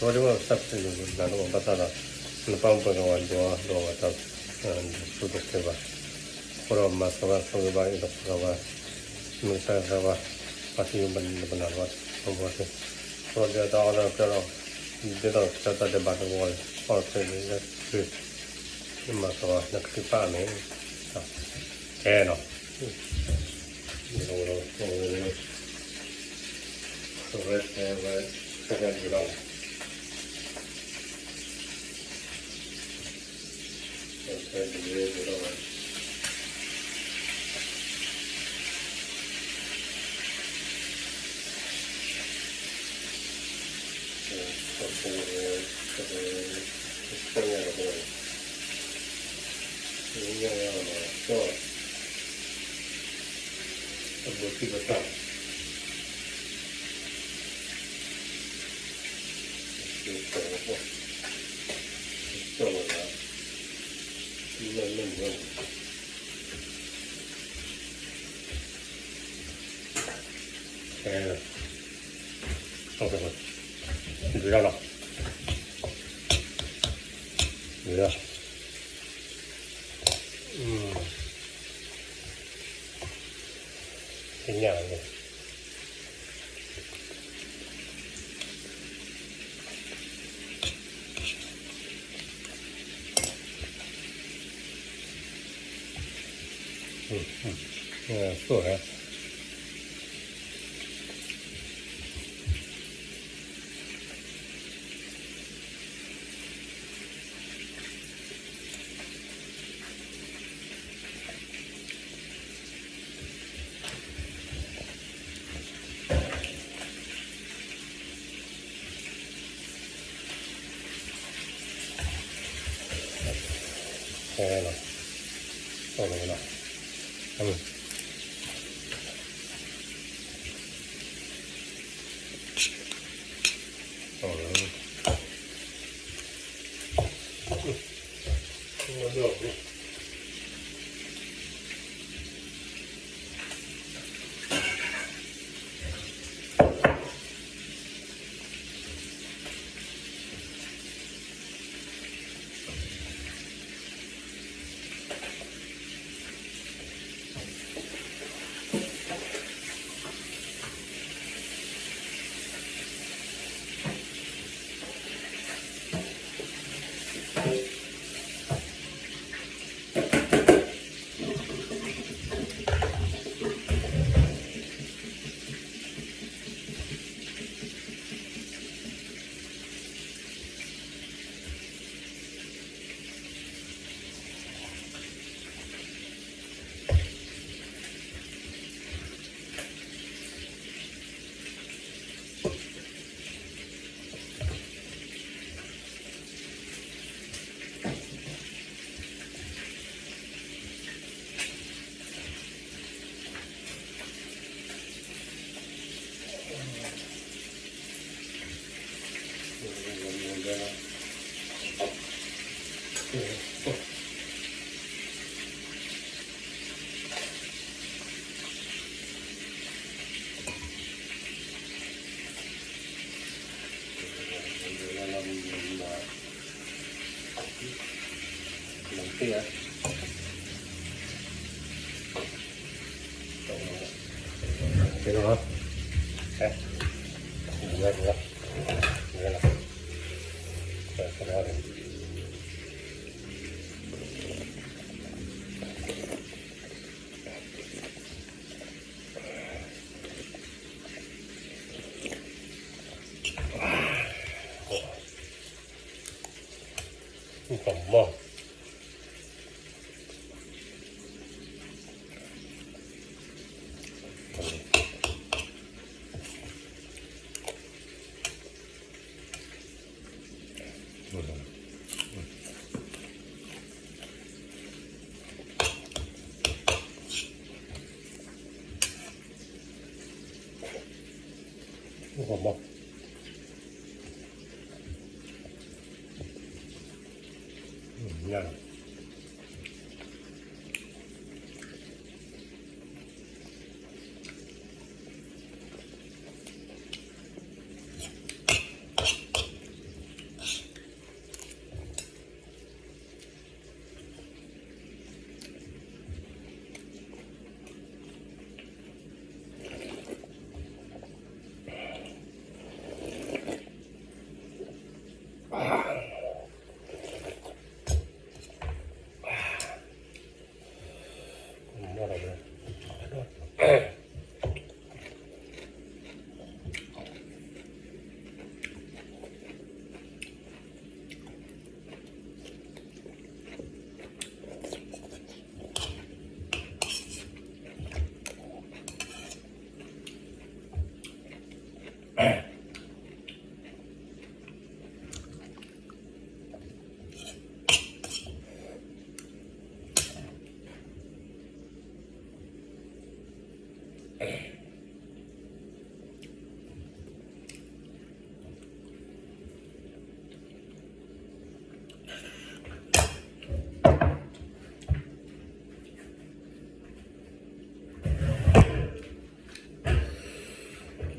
ဒီးဒ်ဝဲစးဖဲန့ၣ် နၤတအိၣ်ဘၣ်သးဒီး နပာ်မူပှဲၤကဝဲဒိးဒိးဝဲတၢ် ဒိးဆူၣ်ဒိးကဲဘၣ်, အဃိဒီးမၤစၢၤဘၣ်ဆိၣ်ဂ့ၤဘၣ်အံၤဒီးပှၤဘၣ်, မ့ၢ်တၢ်သးဘၣ်, ပှၤသံဘၣ်ပနၢ်ဘၣ်, အဃိဒီးတၢ်အီၣ်တၢ်ကဲဒီး ဒ်သိးကတၢၢ်တၢ်ဒဲးဘးတဝီလီၤ, အီၣ်တၢ်လၢ မၤစၢၤဘၣ်နကသံၣ်ဖးန့ၣ်, ကဲနီၤ, ဝဲတဲဝဲ ဆၢဂ့ၤဒီး ဆၢဂ့ၤဒီး ဒုးဒၣ်လီၤ, ဒုးဒၣ်, သ့ၣ်ညါလီၤန့ၣ် ဆိၣ်ဂ့ၤ,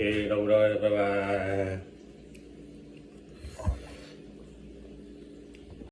ဒီပုၢ်ဒီဝဲၢ် bye bye.